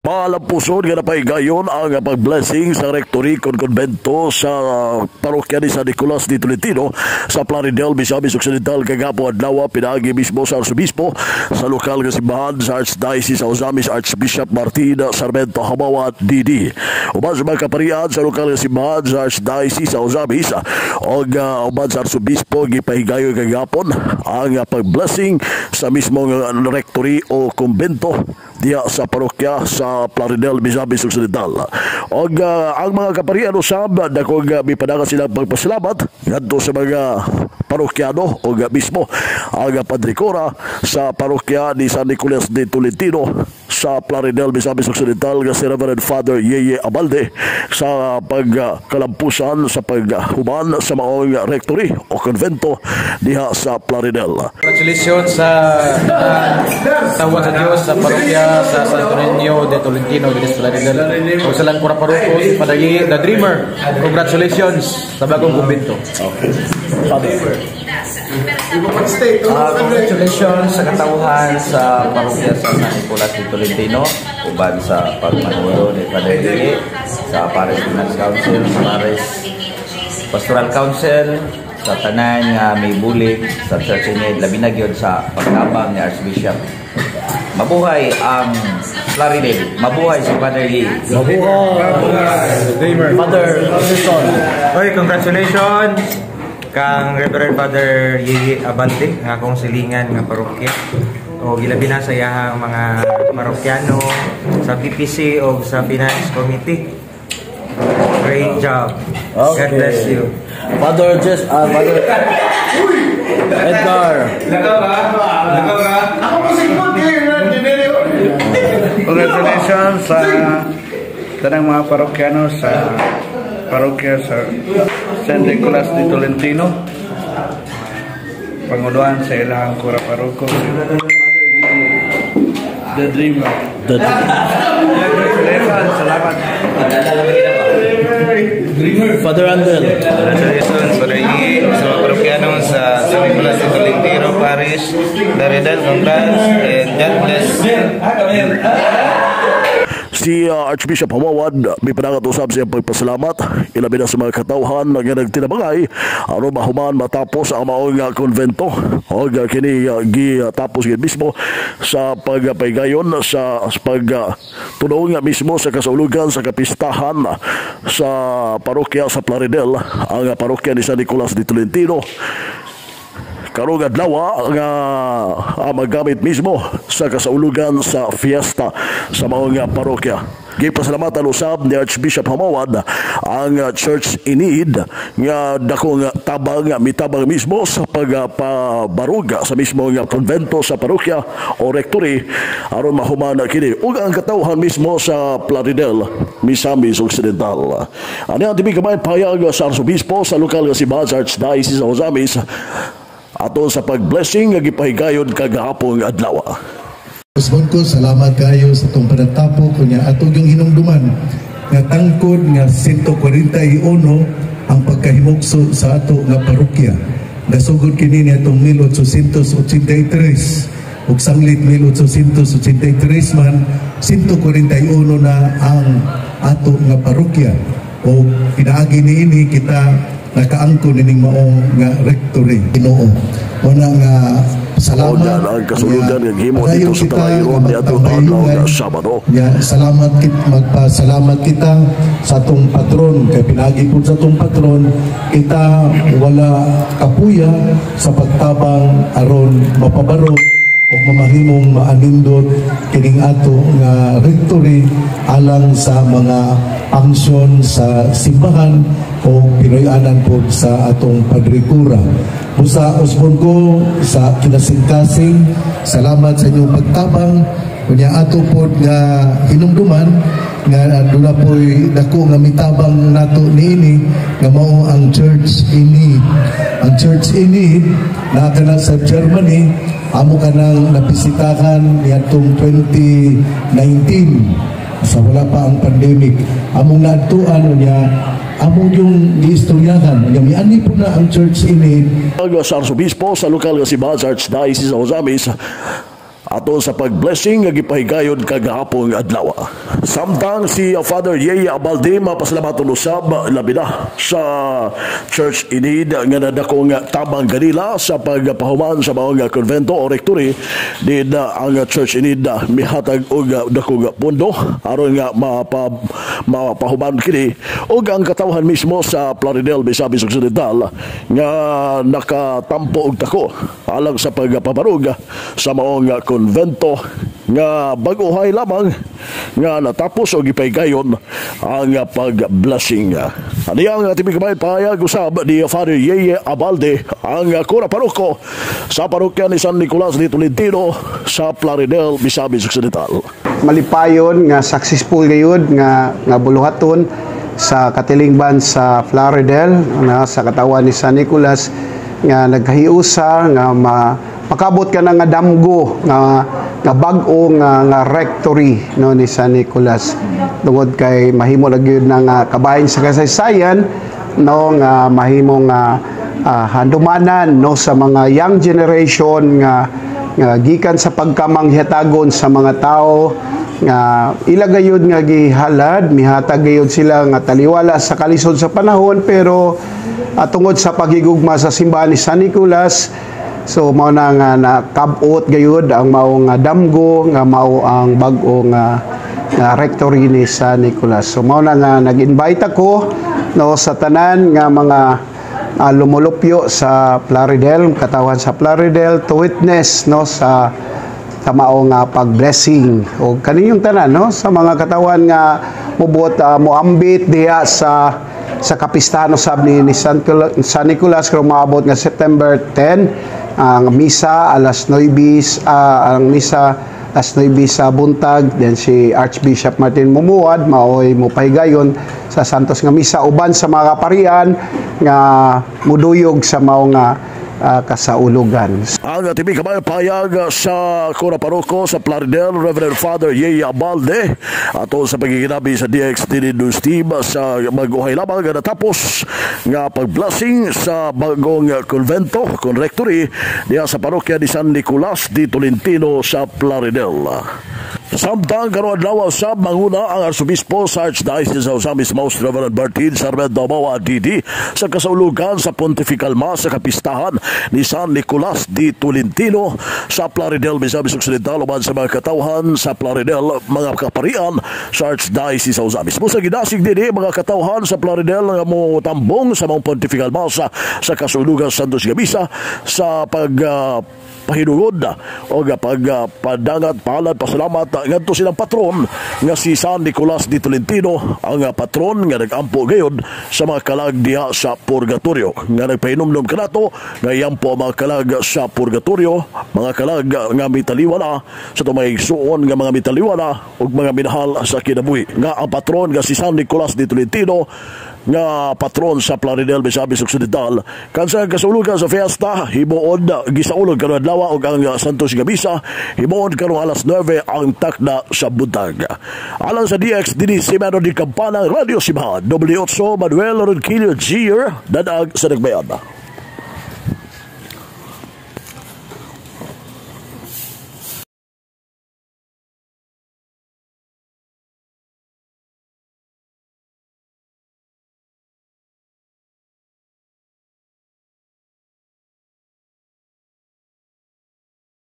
Malampuson nga napahigayon ang pag-blessing sa rectory kon konbento sa parokya ni San Nicolas de Tolentino sa Plaridel, Misamis Occidental kagahapon adlaw, pinaagi mismo sa Arsobispo sa lokal nga simbahan sa Archdiocese sa Ozamiz, Archbishop Martin Sarmento Hamawa DD. Uban sa mga kaparian sa lokal nga simbahan sa Archdiocese sa Ozamiz og uban sa Arsobispo, gipahigayon kagahapon ang pag-blessing sa mismong rectory o kumbento diya sa parokya sa Plaridel, Misamis Occidental. Og ang mga kaparian usab, dakong mipanangat silang pagpasalamat ngadto sa mga parokyano o mismo ang Padre Cura sa parokya ni San Nicolas de Tolentino sa Plaridel, Misamis Occidental nga si Reverend Father Yeye Abalde sa pagkalampusan sa paghuman sa maong rectory o konvento diha sa Plaridel. Congratulations sa tawag sa Diyos sa parokya sa Santo Niño de Tolentino de Plaridel. O sa lang kura paroko si Father Yeye, the Dreamer. Congratulations sa bagong kumbento. Father. Congratulations sa katawhan sa parokya sa San Nicolas de Tolentino uban sa pagpanulo ni Father Yeye sa Parish Finance Council, sa Parish Pastoral Council, sa tanan nga may bulig sa Church in Need, labi na gyud sa pagtabang ni Archbishop. Mabuhay ang Plaridel. Mabuhay si Father Lee. Mabuhay! Father Wilson. Oy, congratulations kang Reverend Father Yeye Abante nga akong silingan nga parokya. O gilabi na sa iyahang mga parokyano sa PPC o sa Finance Committee. Great job. God bless you. Father Jess, Father Edgar. Ako mo sigmund kayo na Congratulations sa tanang mga parokyano sa parokya sa San Nicolas de Tolentino. Panguluan sa ilang kura paroko. The Dreamer. The Congratulations, salamat. Father Andel. Congratulations, Father Yeye, sa mga parokyano sa San Nicolas de Tolentino Parish, Plaridel. Congrats and God bless. Si Archbishop Hamawad may panangat usab siyang pagpasalamat ilabi na sa mga katawhan nga nagtinabangay aron mahuman, matapos ang maong konvento og kini gitapos gid mismo sa pagpaygayon sa pagtulong mismo sa kasaulugan sa kapistahan sa parokya sa Plaridel, ang parokya ni San Nicolas de Tolentino karong adlaw nga magamit mismo sa kasaulugan sa fiesta sa mga parokya. Gipasalamatan usab ni Archbishop Hamawad ang Church in Need nga dakong tabang, mitabang mismo sa pagpabaruga sa mismo nga konvento sa parokya o rectory aron mahuman kini ug ang katawhan mismo sa Plaridel, Misamis Occidental. Ani ang tibig gamay payag sa Arsobispo sa lokal nga simbahan sa Archdiocese sa Ozamiz ato sa pag-blessing nga gipahigayon kagahapon adlaw. Usbon ko, salamat kayo sa itong panagtapo kunya ato yung hinumduman nga tangkod nga 141 ang pagkahimugso sa ato nga parokya. Nasugod kini ni atong 1883 ug sanglit 1883 man, 141 na ang ato nga parokya o pinaagi niini kita nakaangkon ining maong nga rectory. Ginoo. Una nga salamat. O ang kasulugan nga gihimo Padayon dito sa kita Talayron nga ni atong adlaw magpamahayungan. Nga Sabado. Ya, salamat kit magpasalamat kita sa atong patron kay pinagi pud sa atong patron kita wala kapuya sa pagtabang aron mapabarog o mamahimong maanindot kining ato nga rectory alang sa mga function sa simbahan o Pinoy-anan po sa atong Padre Cura. Busa usbon ko sa kinasingkasing, salamat sa inyong pagtabang. Kunya ato po nga hinumduman nga aduna po'y dako nga mitabang nato niini nga mao ang Church in Need. Ang Church in Need naa kana sa Germany, amo kanang nabisitahan niadtong 2019 sa wala pa ang pandemic. Among naadtuan niya, among yung giistoryahan niya, miani po na ang Church in Need. Ang sa Arsobispo sa lokal nga simbahan sa Archdiocese sa Ozamiz. Ato sa pag-blessing nga gipahigayon kagahapon adlaw. Samtang si Father Yeye Abalde mapasalamaton usab labi na sa Church in Need nga nadakong tabang ganila sa pagpahuman sa maong konvento o rectory din. Ang Church in Need mihatag og dakong pondo aron nga mapahuman kini, ug ang katawhan mismo sa Plaridel, Misamis Occidental nga nakatampo og dako alang sa pagpabarog sa maong konvento nga bag-ohay lamang nga natapos o gipahigayon ang pag-blessing. Ani ang TV Kabayan pahayag usab ni Father Yeye Abalde, ang kura paroko sa parokya ni San Nicolas de Tolentino sa Plaridel, Misamis Occidental. Malipayon nga successful gayud nga nga buluhaton sa katilingban sa Plaridel na sa katawan ni San Nicolas nga nagkahiusa nga makabot ka na nga damgo nga nga bag-o nga nga rectory, no, ni San Nicolas, tungod kay mahimo na gyud na nga kabahin sa kasaysayan, no, nga mahimo nga handumanan, no, sa mga young generation nga nga gikan sa pagkamanghatagon sa mga tao nga ila gayud nga gihalad, mihatag gayud sila nga taliwala sa kalisod sa panahon, pero tungod sa paghigugma sa simbahan ni San Nicolas. So mao na nga nakabot gayud ang mao nga damgo nga mao ang bag-o nga nga rectory ni San Nicolas. So mao na nga nag-invite ako, no, sa tanan nga mga lumulupyo sa Plaridel, katawhan sa Plaridel, to witness, no, sa mao nga pag-blessing o kaninyong tanan, no, sa mga katawan nga mubuot moambit diha sa kapistahan usab ni San Nicolas karong maabot nga September 10, ang misa alas 9, ang misa alas 9 sa buntag. Then si Archbishop Martin Mumuad maoy mopahigayon sa Santos nga misa uban sa mga kaparian nga muduyog sa mao nga kasaulugan. Ang TV Kabayan pahayag sa Kura Paroko sa Plaridel, Reverend Father Yeye Abalde, ato sa pagiginabi sa DXTD News Team sa mag-uhay lamang nga natapos nga pag-blessing sa bagong konvento kon rectory diha sa parokya ni San Nicolas de Tolentino sa Plaridel. Samtang karon adlaw sa manguna ang Arsobispo sa Archdiocese of Ozamiz, Most Reverend Martin Sarmiento Mawa DD, sa kasaulugan sa Pontifical Mass sa kapistahan ni San Nicolas de Tolentino sa Plaridel, Misamis Occidental uban sa mga katawhan sa Plaridel, mga kaparian sa Archdiocese of Ozamiz. Busa gidasig dinhi mga katawhan sa Plaridel nga mo tambong sa mga Pontifical Mass sa kasaulugan sa Santos nga Misa sa pag pahinungod o pagpadangat palad pasalamat ngadto silang patron nga si San Nicolas de Tolentino, ang patron nga nagampo gayod sa mga kalag diha sa purgatorio, nga nagpahinumdum kanato nga iyampo ang mga kalag sa purgatorio, mga kalag nga mitaliwala sa itong mga igsuon nga mga mitaliwala ug mga minahal sa kinabuhi, nga ang patron nga si San Nicolas de Tolentino nga patron sa Plaridel, Misamis Occidental. Kan sa kasulugan sa fiesta himuon gisaulog karon adlaw ug ang Santos nga Misa himuon karong alas 9 ang takna sa buntag. Alang sa DX dinhi si Mano di Campana, Radio Simbahan W8 Manuel Ronquillo Jr., dadag sa nagbayan.